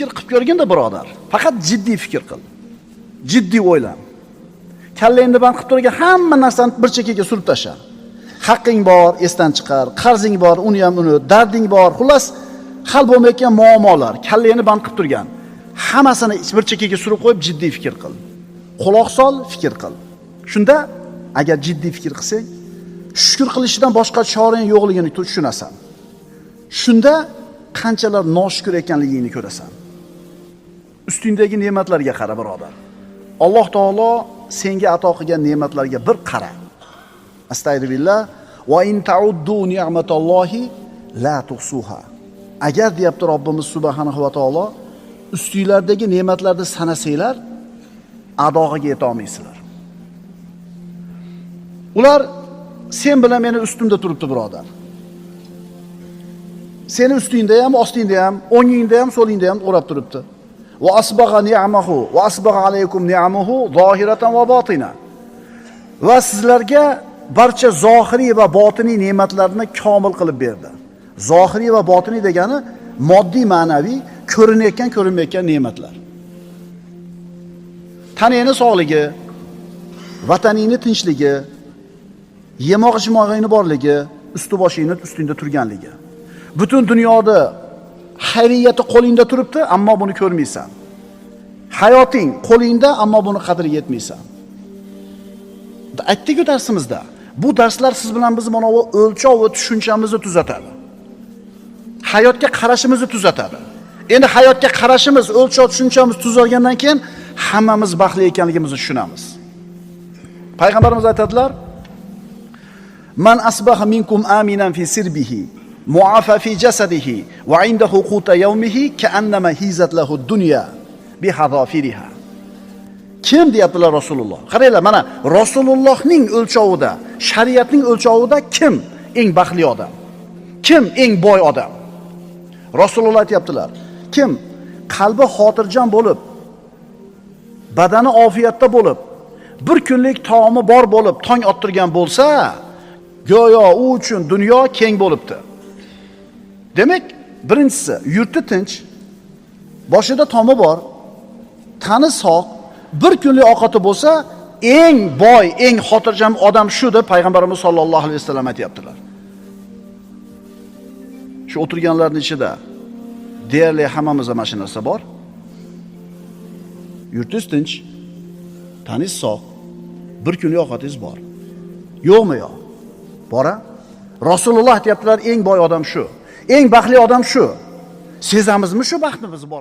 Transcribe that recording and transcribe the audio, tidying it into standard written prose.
Fikr qilib ko'rgin-da birodar. Faqat jiddiy fikr qil. Jiddiy o'ylan. Kallangni band qilib turgan hamma narsani bir chekkaga surib tashla. Haqqing bor, esdan chiqar, qarzing bor, uni ham unut, darding bor, xullas hal bo'lmayotgan muammolar, kallangni band qilib turgan. Hammasini bir chekkaga surib qo'yib jiddiy fikr qil. Quloq sol, fikr qil. Shunda agar jiddiy fikr qilsang, shukr qilishdan boshqa chorang yo'qligini tushunasan. Shunda qanchalar noshukr ekanligingni ko'rasan. Ustingdagi ne'matlarga qara, birodar. Alloh taolo senga ato qilgan ne'matlarga bir qara. Astagfirullah va in ta'uddu ni'matallohi la tuhsuha. Agar deyapti Robbimiz subhanahu va taolo, ustinglardagi ne'matlarni sanasanglar, adog'iga yeta olmaysizlar. Ular sen bilan meni ustimda turibdi, birodar. Seni ustingda ham, ostingda ham, o'ngingda ham, so'lingda ham o'rab turibdi. Va asbagha ni'amahu va asbagha alaykum ni'amuhu zohiratan va botina. Va sizlarga barcha zohiriy va botiniy ne'matlarni komil qilib berdi. Zohiriy va botiniy degani moddiy, ma'naviy, ko'rinayotgan, ko'rinmayotgan ne'matlar. Tanangni sog'ligi, vataningni tinchligi, yemoq ichmog'ingni borligi, usti boshingni ustingda turganligi. Butun dunyoda xayriyati qo'lingda turibdi, ammo buni ko'rmaysan. Hayoting qo'lingda, ammo buni qadriga yetmaysan. Aytdik-ku darsimizda. Bu darslar siz bilan biz mana bu o'lchov va tushunchamizni tuzatadi. Hayotga qarashimizni tuzatadi. Endi hayotga qarashimiz, o'lchov tushunchamiz tuzalgandan keyin hammamiz baxtli ekanligimizni tushunamiz. Payg'ambarimiz aytadilar: "Man asbaha minkum aminan fi sirbihi, muafa fi jasadihi va indahu quta yawmihi ka'annama hizat lahu ad-dunya bihadafiriha." Kim deyaptilar Rasululloh? Qaranglar, mana Rasulullohning o'lchovida, shariatning o'lchovida kim eng baxtli odam? Kim eng boy odam? Rasululloh aytayaptilar, kim qalbi xotirjam bo'lib, badani ofiyatda bo'lib, bir kunlik taomi bor bo'lib, tong ottirgan bo'lsa, go'yo u uchun dunyo keng bo'libdi. Demak, birinchisi yurti tinch, boshida tomi bor, tani sog', bir kunlik ovqati bo'lsa, eng boy, eng xotirjam odam shu deb payg'ambarimiz sollallohu alayhi vasallam aytayaptilar. Shu o'tirganlarning ichida deyarli hammamizda mana shu narsa bor. Yurtingiz tinch, taningiz sog', bir kunlik ovqatingiz bor. Yo'qmi yo'q? Bor-a? Rasululloh aytayaptilar, eng boy odam shu. Eng baxtli odam shu. Sezamizmi shu baxtni biz bor?